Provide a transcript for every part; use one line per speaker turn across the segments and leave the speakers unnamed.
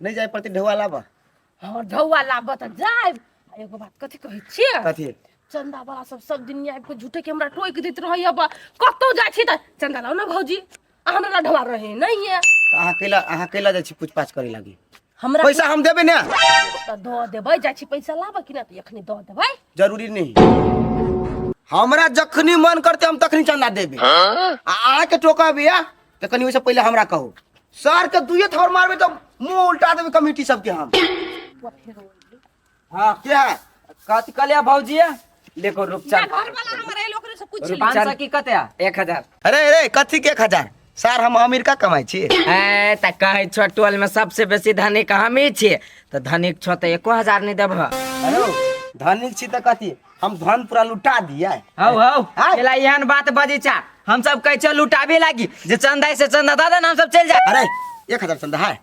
नहीं जाए पड़ते ढौआ लाबऽ।
हाँ, ढौआ लाबऽ तऽ जायब। आ एगो बात कथी कहै छियै?
कथी?
चंदा वाला सब सब दिन आबि कऽ झूठे के हमरा टोकि दैत रहैया बा। कतौ जाइ छी तऽ चंदा लाउ ने भौजी, आ हमरा ढौआ रहै नहीं है।
तऽ अहाँ कैला जाइ छी पूछ पाछ करे लागी?
हमरा
पैसा हम देबै ने।
तऽ दऽ देबै, जाइ छी पैसा लाबऽ कि ना, तऽ एखनी दऽ देबै।
जरूरी नहीं, हमरा जखनी मन करते हम तखनी चंदा देबै। आ अहाँके टोकब या तऽ कनि ओहिसँ पहिले हमरा कहू। सर के दुइये थप्पड़ मारबै तऽ मुंह उल्टा देबै कमिटी सबके हम।
हाँ।
के है?
कथी कहलियै भौजी?
देखो रुपचन।
घर वाला हमर एल, ओकरे से पूछ ली।
500 की कते?
1000।
अरे अरे, कथी के 1000 सर? हम अमेरिका कमाइ छी।
ए त कहै छो टोल में सबसे बेसी धनिक हमही छियै, तऽ धनिक छो तऽ 1000 नहि देबह?
हेलो, धनिक छी तऽ कथी, हम धन पूरा लुटा दियै?
हौ हौ।
आय।
केला एहन बात बजै छा? हम सब कहै छो लुटाबे लागी जे चंदा से चंदा दऽ दे ने, हम सब चलि जाए।
अरे, 1000 चंदा है?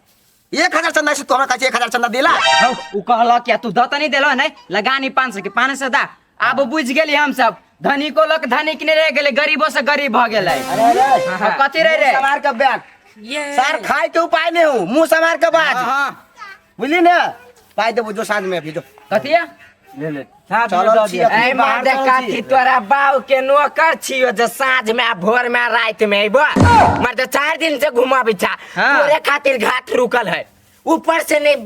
1000 चंदा से तोरा कहै छै 1000 चंदा देला?
हौ, उ कहलक या तू दऽ तऽ नहि देलह, नहि लगा नी 500 के, 500 दा। आब बुझि गेली हम सब, धनिको लोक धनिक नहि रहि गेलै, गरीबो से गरीब भऽ गेलै।
अरे अरे।
हाँ, कथी रहे रे?
मुंह समार के बैठ।
ये
सर, खाए के उपाय नहीं हो, मुंह समार के बाज।
हाँ।
बुझली ने? पाई देबो जो साँझ में अभी जो।
कथी है?
ले ले, साथ में
चलल
दऽ
छी
दिअ।
अखनी
ए
बाहर
मर्दे,
चलल छी।
कथी तोरा बाऊ के नौकर छियो जे साँझ में आ भोर में आ राति में अइबो? मर्दे, 4 दिन से घुमाबै छा।
हाँ।
तोरे खातिर घाट रुकल है, ऊपर से नहीं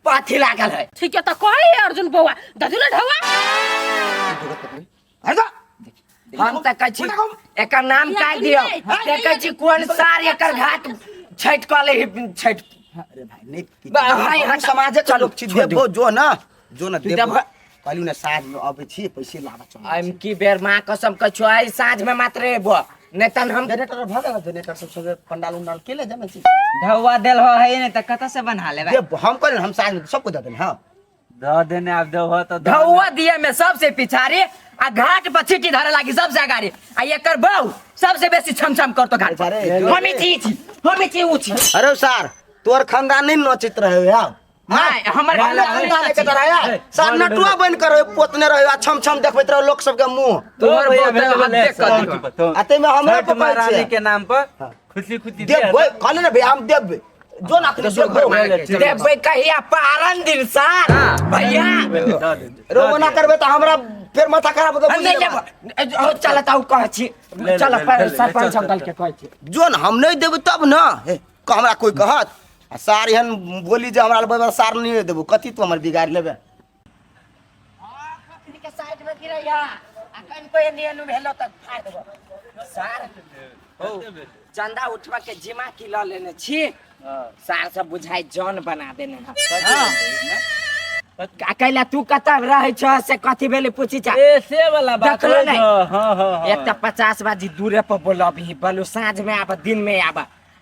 पाथी लागल है।
ठीक है, तऽ कहै है अर्जुन बौआ, दजू ने ढौआ।
अरे जा।
हम तऽ कहै छी एकर नाम काटि दियौ। देखै छी कोन सार एकर घाट छठि कऽ ले छठि।
अरे भाई, नहीं।
भाई,
हम समाजक
चलू,
लोक छी।
छोड़
देबो जो ना, जो ना।
तू
देबो।
देबो।
कहलियौ ने साँझ में अबै छी पैसे लाबऽ चल।
एम की बेर माँ कसम कहै छियौ, आइ साँझ में मात्र एबो, नहीं तन हम
जनरेटर भऽ गेल? जनरेटर सब सब पंडाल उंडाल के ले जाने छी।
ढौआ देल हो है नहि तऽ कतऽ से बना लेबै?
देबो हम, कहलियौ हम साँझ में सबको दऽ देने। हाँ।
दऽ देने, आब देबह तऽ दऽ।
ढौआ दिए में सबसे पिछाड़ी आ घाट पर छीटी धरे लागी सबसे अगाड़ी, आ एकर बहू सबसे बेसी छम छम करतो घाट पर।
अरे, जो-
हमी छी छी, हमी छी ऊ छी।
अरे सर, तोर खानदान नहीं नचित रहे यार।
नहीं, हमर
हमर
खानदान
खानदान के तरह यार सर, नटुआ बन कर रहे, पोतने रहे आ छम छम देखबैत रहे लोक सबके मुंह।
तोहर
भैया
बहु तऽ
भेल
हद्दे
ले,
कऽ दियौ।
तो
आ ताहिमे हमरा
छठ
पकड़
महारानी
छै।
के नाम पर खुशी खुशी
देबै, कहले ने भैया, हम देबै जो ना अखनी देबै।
देबै कहिया? पारन दिन सर भैया।
रोबो ना करबै तऽ हमरा फेर माथा खराब होतै, बुझि
नहीं
लेबै।
लेब। हो, चल ताऊ कहै छी।
ले,
चल
ले, ले, ले,
सरपंच
चल,
अंकल
चल,
के कहै छी।
जो न हम नहीं देबै तब न हे, हमरा कोई कहत आ सार एहन बोली जे हमरा लग सार नहीं देबो, कथी तू हमर बिगाड़ लेबे?
के साइड में गिरैया आ कनिको एनी एनु भेलो तऽ फाड़ देबो सार। हो, चंदा उठवा के जिमा की ल लेने छी सार, सब बुझाइ जन बना देने है। आ कैला तू कतऽ रहै छ से कथी भेलै पूछी चा।
ए से वाला बात
देखलो
होइ
नहि?
छौ, हाँ हाँ हाँ।
एक तऽ 50 बाजी दूरे पर बोलबही, बोलू साँझ में आब, दिन में आब,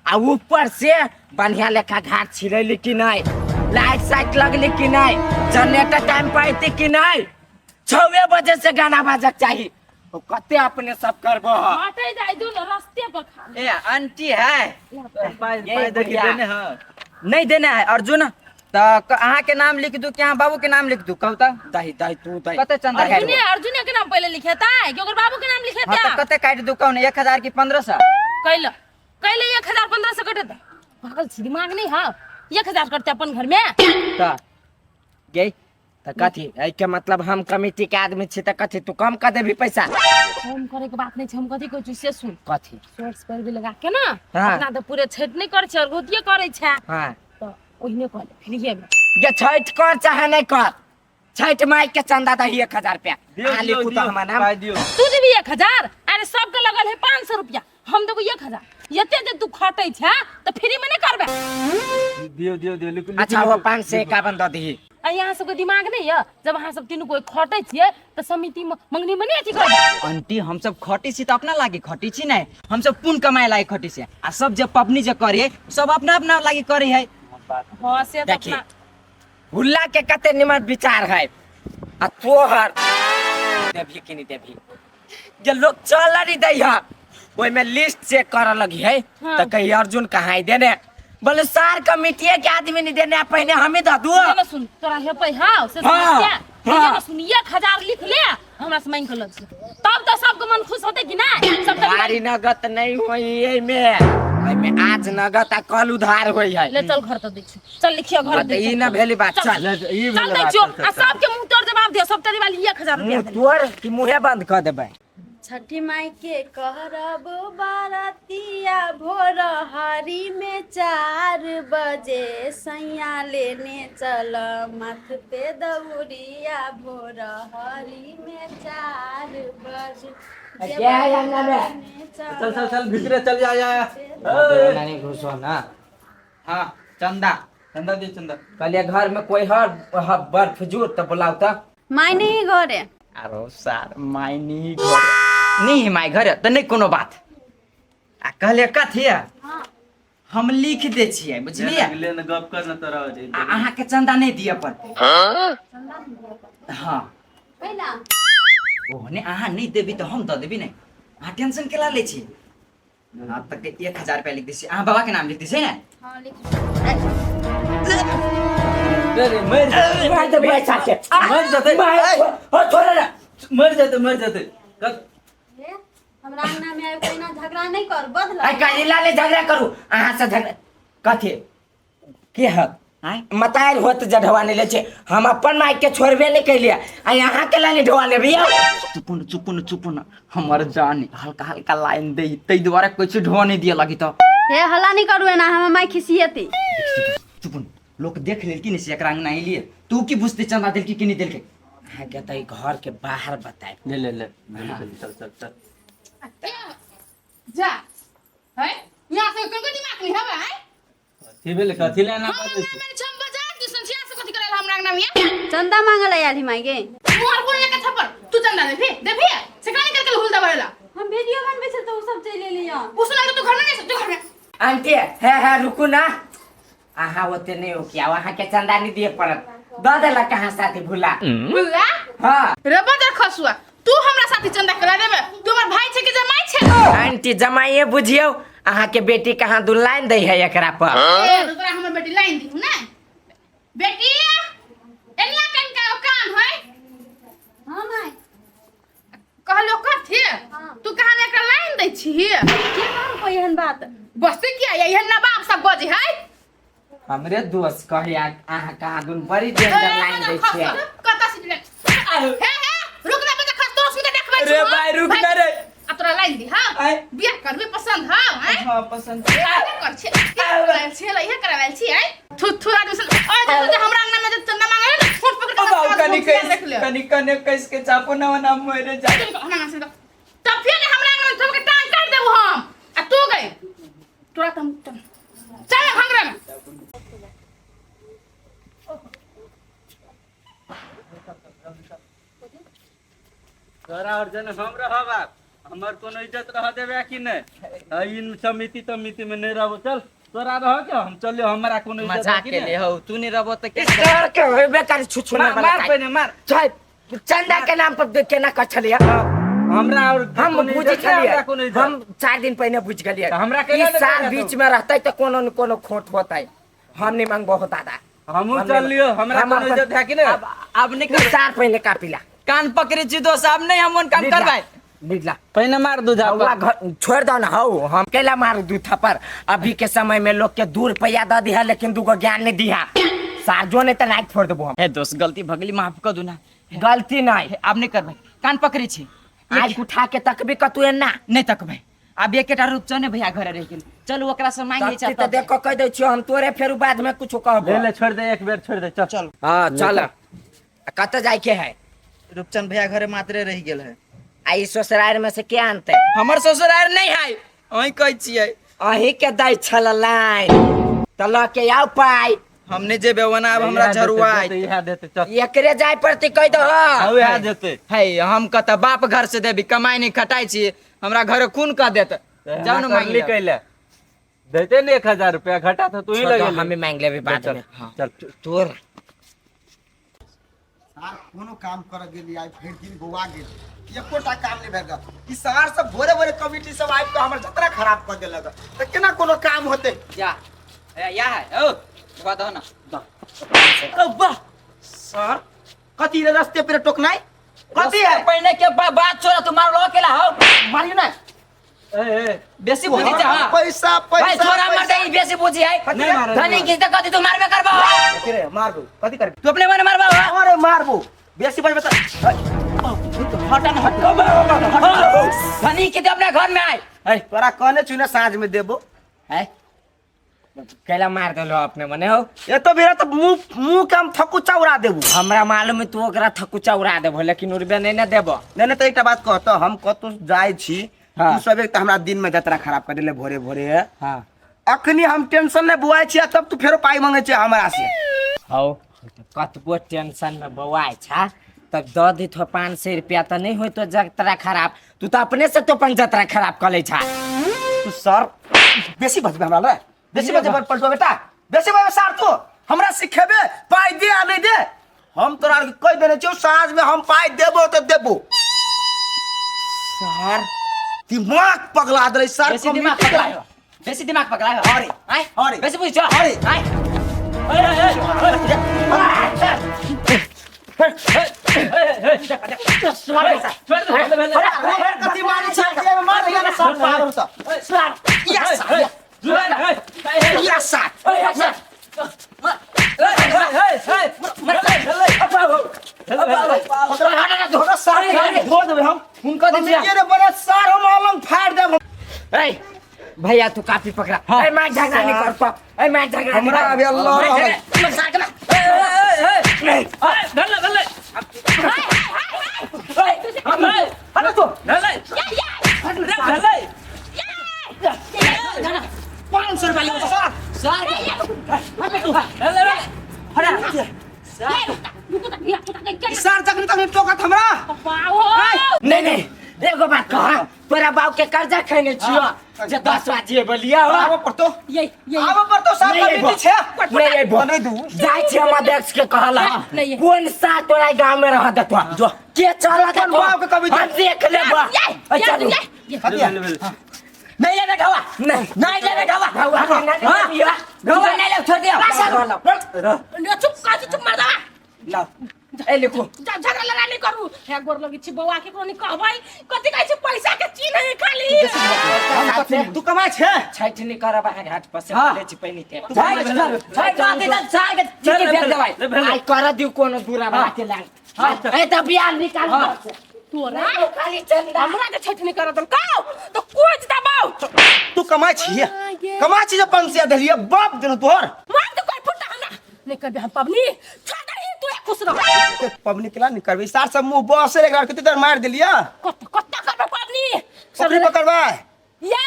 आ ऊपर से बढ़िया लेखा घाट छिड़ैली कि नहीं, लाइट साइट लगली कि नहीं, जनरेटर टाइम पर अयती कि नहीं, 6 बजे से गाना बाजक चाही। ओ कते अपने सब करबो?
हटै जाइ दू ने रस्ते पर खा।
ए आंटी है।
पाइ
ये
पाइ देखी
बुढ़िया।
देने हँ।
नहीं देना है अर्जुन तऽ अहाँके नाम लिख दू कि अहाँ बाबू के नाम लिख दू, कहू तऽ?
दही दही तू दही।
कते चंदा काटि
अर्जुने, अर्जुने के नाम पहिले लिखेतै कि ओकर बाबू के नाम
हाँ
लिखेतै?
तऽ कते काटि दू कहू ने, 1000 की 1500?
कैला कैले 1000 1500 कटेतै? पागल छी, दिमाग नहीं है? 1000 करते अपन घर में।
तऽ गे तऽ कथी एहिके मतलब हम कमिटी के आदमी छी तऽ कथी तू कम कऽ देबही पैसा?
कम करे के बात नहीं छै। हम कथी कहै छी से सुन।
कथी?
शॉर्ट्स पर भी लगा के ना।
हाँ।
अपना तऽ पूरे छठि नहीं करै छै, अरघौतिये करै छै।
हाँ।
तऽ ओहिने कऽ ले फ्रीये में।
गे छठि कर चाहे नहीं कर, छठि माई के चंदा दही 1000 रुपया।
दियौ,
अहाँ
दियौ,
लिखू तऽ
दियौ,
हमर नाम।
पाइ दियौ।
तू देबी 1000? अरे, सबके लगल है 500 रुपया, हम देबो 1000। एते जे तू खटै छै तऽ फ्री में नहीं करबे?
दियौ दियौ दियौ, लिखू लिखू,
अच्छा, वो
लिखू।
551 दऽ दही।
आ यहाँ सबके दिमाग नहीं है? जब अहाँ सब तीनू कोई खटै छियै तऽ समिति में मंगनी में नहीं अथी करबै?
आंटी, हमसब खटी छी तऽ अपना लागी खटी छी नहि, हमसब पुण्य कमाए लागी खटी छी। आ सब जे पबनी जे करे सब अपना अपना लागी करे है।
हाँ, से तऽ
देखी।
अपना
हुल्ला के कते निमन विचार है आ तोहर देबही कि नहीं देबही? जे लोग चल नहीं दै है, ओहिमे लिस्ट चेक करऽ लगी है।
हाँ।
तऽ कही अर्जुन कहाँ है देने? बोले सार कमिटिए के आदमी नहीं देने, पहिने हमें दऽ दू।
ये ना सुन, तोरा हेपै हाँ से
हाँ,
समस्या।
हाँ।
ये ना सुन, 1000 लिख ले, हमरा से मांगि के लग तब तऽ सबके मन खुश होतै कि नहीं? सबके
भारी नगद नहीं होई एहिमे, एहिमे में आज नगद आ कल उधार होई है।
ले चल घर तो दै छी, चल लिखियो घर
हाँ,
दै
तऽ
छी।
ई न भेली बात, चल।
ले, ई
चल
भेलै
दै
बात,
छियो
चल, चल,
आ
चल।
सबके मुंह तोड़ जवाब दियो, सब तरी वाली 1000 रुपया
मुँह
देली।
तोड़ कि मुँहे बंद कऽ देबै।
छठी माई के करब बारतिया भोर हरी में 4 बजे, सैया लेने चल माथ पे दौड़िया भोर हरी में 4 बजे।
क्या है अंगना में?
चल चल चल भीतरे चल जा जा जा।
नहीं घुसो ना। हाँ चंदा
चंदा दे चंदा।
कहलिए घर में कोई हर बड़ फजूर तो बुलाओ तो।
माई नहीं घरे।
अरे सार माय नहीं घर, नहीं है माय घर तऽ नहि कोनो बात। आ कहलिए कथी है? हम लिख दै छियै बुझलियै,
ले ने गप कर न तोरा हो जाई।
आ अहाँके चंदा नहि दिअ पड़तै। हाँ
पहिला
ओहने अहाँ नहि देबी तऽ हम दऽ देबी ने, अहाँ टेंशन केला लै छी। हाँ तक 1000 रुपया लिख दै छी, अहाँ बाबा के नाम लिख दै छियै ने।
हाँ लिख।
रे रे मर जेतै,
मार देबै साथे।
मर जेतै,
ओ छोड़ रे।
मर जेतै मर जेतै।
हे, हमरा अंगना में आबि कऽ एना झगड़ा नहीं कर, बदला।
आई काहे ले झगड़ा करू अहाँ से झगड़ा कथी के हत
आँय
मतार होत जढ़वा नहीं ले छे, हम अपन माइक के छोड़बे नहीं कैलिए आ यहाँ के लानी ढोआ लेबी।
चुप न चुप न चुप न, हमर जान हल्का हल्का लाइन दे तै दुआरे किछु ढो नहीं दिए लगी तो।
हे हल्ला नहीं करू एना, हमर माई खिसियती।
चुप न, लोक देख लेलकी ने से एकरा अंगना एलिए, तू की बुझते चंदा देलकी कि नहीं देलके।
अहाँ के तऽ घर के बाहर बताए।
ले ले ले चल चल चल।
जा है यहाँ से कोई दिमाग नहीं हवे है।
कथी भेलै कथी ले ना
हम
बाजै छी?
अंगना में छम बाजार दिसन छिया से कथी करल हमरा अंगना में?
चंदा मांगल आयल ही माई गे।
मोर बोल के थप्पड़ तू चंदा देबी देबी से काहे करके हुल दबेला?
हम वीडियो बनबै छल तऽ उ सब चलि एलियै।
उ सुना के तू घर में नहीं, तू घर में।
आंटी हे हे रुकू ना, अहाँ ओते नहीं हो किया, अहाँ के चंदा नहीं दिए पड़त, दऽ देलक अहाँ साथी भूला।
बुला
हाँ
रे बदर खसुआ, तू हमरा साथी चंदा करा देबे? तू हमर भाई छे कि जमाई छे?
आंटी जमाइए बुझियौ, अहाँ के बेटी कहाँ दू लाइन दै है एकरा पर।
ए तोरा हमर बेटी लाइन दिहु ना बेटी, एनिया कन का काम है।
हाँ माई
कहलो कथी?
हाँ।
तू कहाँ एकरा लाइन दै छी?
के कहल कोई एहन बात?
बसते किया एहन नवाब सब बजे है।
हमरे दोस्त कहे अहाँ कहाँ दुन बड़ी डेंजर लाइन दै छियै।
कतऽ से हे हे रुक ना बच्चा खस तोरा सुनके देखबै
रे भाई, रुक ना रे।
आ तोरा लाइन दी। हां
आय।
बियाह करबे पसंद हां? आय
हाँ पसंद
कर छे करायल छे लइहे करायल छी आय थु थु आदमी से ओए जे हमरा अंगना में जे चंदा मांगे ना फुट पकड़ के
बाबू कनी
देख ले।
कनी कने कस के चापो ना ना मरे जा।
हमरा अंगना से तब फिर हमरा अंगना में सबके टांग काट देबो हम आ तू गई तोरा त हम चल भंगरा में।
तोरा और जन हम रहब आब, हमर कोनो इज्जत रह देबे कि नहीं? आ इन समिति तमिति में नहीं रहबो, चल तोरा रह के हम चलियो, हमरा कोनो इज्जत
मजाक
है कि
के
नहीं?
ले हो तू नहीं रहबो त के
इस घर के होबे कर छुछु ना
मार मार पहिने मार।
चल चंदा के नाम पर केना कह छलियै?
हमरा और
हम
कोनो
बुझै
इज्जत नहीं, हमरा
छलियै,
कोनो इज्जत।
हम 4 दिन पहिने बुझि गेलियै।
तऽ हमरा केना
ई
नहि
साल
कहलक
बीच में रहतै तऽ कोनो न कोनो खोट होतै, हम नहीं मांगबो हो दादा।
हमहूँ
हम
चल लियो, हमरा
हम
कोनो
अपन-
इज्जत है कि नहीं?
अब नहीं
ई
कर
साल पहिने कापिला
कान पकड़े छी दोस्त, अब नहीं हम उन काम करबै।
निकला
पहिने मार दू
हौवा
झापड़।
घर छोड़ दो ना हौ, हम केला मारू दू थप्पड़। अभी के समय में लोग के 2 रुपया दऽ दिहा लेकिन 2 गो ज्ञान नहीं दिहा, सारजो नहीं तऽ नाक फोड़ देबो हम।
हे दोस्त गलती भगली माफ कर दू ना।
गलती नहीं,
अब नहीं करबै, कान पकड़े छी।
आँख उठा के तकबी कतू एना
नहीं तकबै। आब एकेटा रूपचन भैया घरे रहि गेल, चलू ओकरा से मांगि लै
तकती तऽ देख कऽ कहि दै छियौ हम तोरे, फेर बाद में कुछो कहबो।
ले ले छोड़ दे, एक बेर छोड़ दे, चल चल।
हाँ चल, कतऽ जाय के है?
रूपचन भैया घरे मात्रे रहि गेल है।
आ ई ससुरारि में से के आनतै?
हमर ससुरारि नहीं है, अहीं कहै छियै।
अहीं के दै छल लाइन तऽ लऽ के आउ पाइ।
हम नहि जेबै ओना आब हमरा झरुआइ।
इएह देतै, चल।
एकरे जाय पड़तै कहि दहो।
हौ इएह देतै।
है हम कतऽ बाप घर से देबी, कमाइ नहि खटाइ छी, हमरा घरे खून कऽ देत। जाउ ने मांगि
करली कैले देते ने 1000 रुपया घटा तो तू ही
छोड़ दो,
लगेली।
हमें मांग लेबै बाद
चल,
में।
चल
तोर
सार कोनो काम कर गेली आइ भरि दिन बौआ गेल, एकोटा काम नहीं भेल। ई सार सब भोरे भोरे कमिटी सब आबि कऽ हमर जतरा खराब कऽ देलक, तऽ केना कोनो काम होतै?
जा ए, या है ओ धोआ दहो ना।
ओ वाह सर, कथी रे रस्ते पे टोकनाइ कथी है?
पहिने के बात छोड़ा, तू मारलो अकेला हो।
मारियो ना।
ए ए
बेसी बुझी छ हां
पैसा
भाई
पैसा
छोरा मर दे बेसी बुझी है
नहीं मारे,
धनी
नहीं
किस त कति तू मारबे करबो
कथी रे मारबो कथी करबे
तू अपने मने मारबो
अरे मारबो बेसी बजबे त
हटन हट धनी के अपने घर में आए
ए
तोरा कहने छु ने साँझ में देबो
है कैला मार देलो अपने मने हो
ये तो बेरा तो मुंह मुंह के हम थकुचा उड़ा देबो
हमरा मालूम है तू ओकरा थकुचा उड़ा देबो लेकिन उड़बे नहीं ना देबो
नहीं नहीं तो एकटा बात कहतो हम कतौ जाइ छी
हाँ।
तू सब एक तऽ हमरा दिन में जतरा खराब कर देले भोरे भोरे
हाँ
अखनी हम टेंशन नहीं बुआइ छी आ तब तू फेरो पाइ मांगे छै हमरा से
हौ कतबो टेंशन में बौआइ छा तब दऽ दिथो 500 रुपया तऽ नहीं होतो जतरा खराब तू तऽ अपने से तो अपन जतरा खराब कऽ लै छा
तू सर बेसी बजबे हमरा ले बेसी बजबे पलटो बेटा बेसी बजबे सर तू हमरा सिखेबे पाइ दे आ नहीं दे हम तोरा आरके कहि देने छियौ साँझ में हम पाइ देबो तऽ देबो सर दिमाग पगला देलै सर
बेसी दिमाग पगलायो बेसी दिमाग पगलायो
अरे,
आय
अरे।
बेसी बुझ छ
अरे।
आय
कथी मारै छै मार दिया ना सर पागल तऽ यस यस सर धो देबै हम
हुनको दे दिया
रे बड़ा सर हम अलंग फाड़ देब
ए भैया तू काफी पकड़ा ए मैं झगड़ा नहीं कर पा ए मैं झगड़ा नहीं
हमरा
कर।
अभी अल्लाह
मैं
रहल।
झगड़ा- मैं झगड़ा-
पाँच सौ रुपया लियो सर
सर जखनी तखनी टोकत हमरा
नहीं नहीं एगो बात कह तोरा बाप के कर्जा खैने छियो जे 10 बाजे बोलिया हो
आबऽ पड़तो
ये ये
आबऽ पड़तो सर
नहीं
कमिटी
अयबो।
छै
नहीं अयबो।
नहीं दू
जाइ छी हम अध्यक्ष के कहला
नहीं अयबो।
कोन सा तोरा गांव में रह देतो
जो।
के चला
अपन
देतो
बाप के कभी
हम देख लेबो ए, चलू
नहीं लेबे गवा
नहीं
नहीं लेबे गवा
गवा नहीं
हाँ?
लेबिया।
गवा नहीं लेब छोड़ दियो
चुप काची चुप मार दवा
लाओ ए लिखो
जा झगड़ा लड़ाई नहीं करू हे गोर लगी छी बौआ के कोनो कहबै कथि कहै छी पैसा के चीन है खाली
तू कमाइ छै
छठ नहीं करब अहाँ घाट पर से
हाँ।
ले छी पहिने के
छठ बात है सार के चीटी फेंक देबै
आई कर दियो कोनो दूरा बना के लाग ए त बियाह निकाल घर से।
तोरा
खाली चंदा
हमरा के छठ नहीं करत काओ तो कोच दबाओ
तू कमाइ छी कमाइ छी जे पंसिया देलिए बाप देनु तोहर
मार तो कोई फुटा हमरा नहीं करबे हम पबनी छोड़ दही तू एक खुश रह
पबनी केला नहीं करबे सार सब मुंह बसे एकरा कते देर मार देलिए
कत कत करबे पबनी
पकड़ी पकड़बै
ये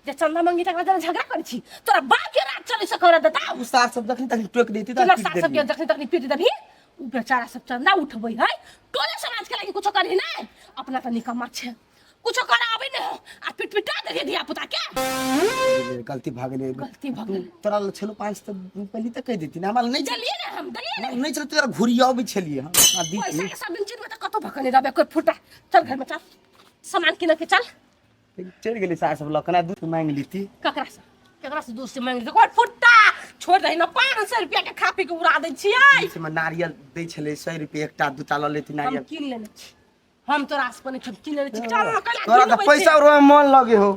जे चंदा मंगी तकरा जरा झगड़ा करै छी तोरा बाप के रात चलै से कर देता
उ सार सब जखनी तखनी टोक देती
तोरा
त
सास सब के जखनी तखनी पीट देबही उ बेचारा सब चंदा उठबै है टोले समाज के लागी कुछो करही नै अपना त निकम्मा छै कुछो कराबै नै हो आ पिट पिटा देबही धिया पुता के
गलती भऽ गेलै
गलती भऽ गेलै
तोरा लग छलो पाँच तऽ पहले तऽ कहि देती ने हमरा लग नहि
देलियै ने हम देलियै ने
नहि छलो तोरा घुरियाबै छलियै हम आ दी
पैसा के सब दिन चिन्हबै तऽ कतौ भकने रहबै कोइ फुटा चल घर में चल सामान किन के चल
चलि गेलै सार सब लऽ कऽ दूध मांगि लीती
ककरा से ककरा से दूध से मांगि लीती कोइ फुटा छोड़ दही ना 500 रुपया के खा पी के उड़ा दै छियै
से नारियल दै छलै 100 रुपये एकटा दूटा लऽ लेती
हम
नारियल
किन लेने छी हम तोरा से पने हम किन लेने छी चल ना कैला
तोरा तऽ पैसा उड़बै में मन लगे हो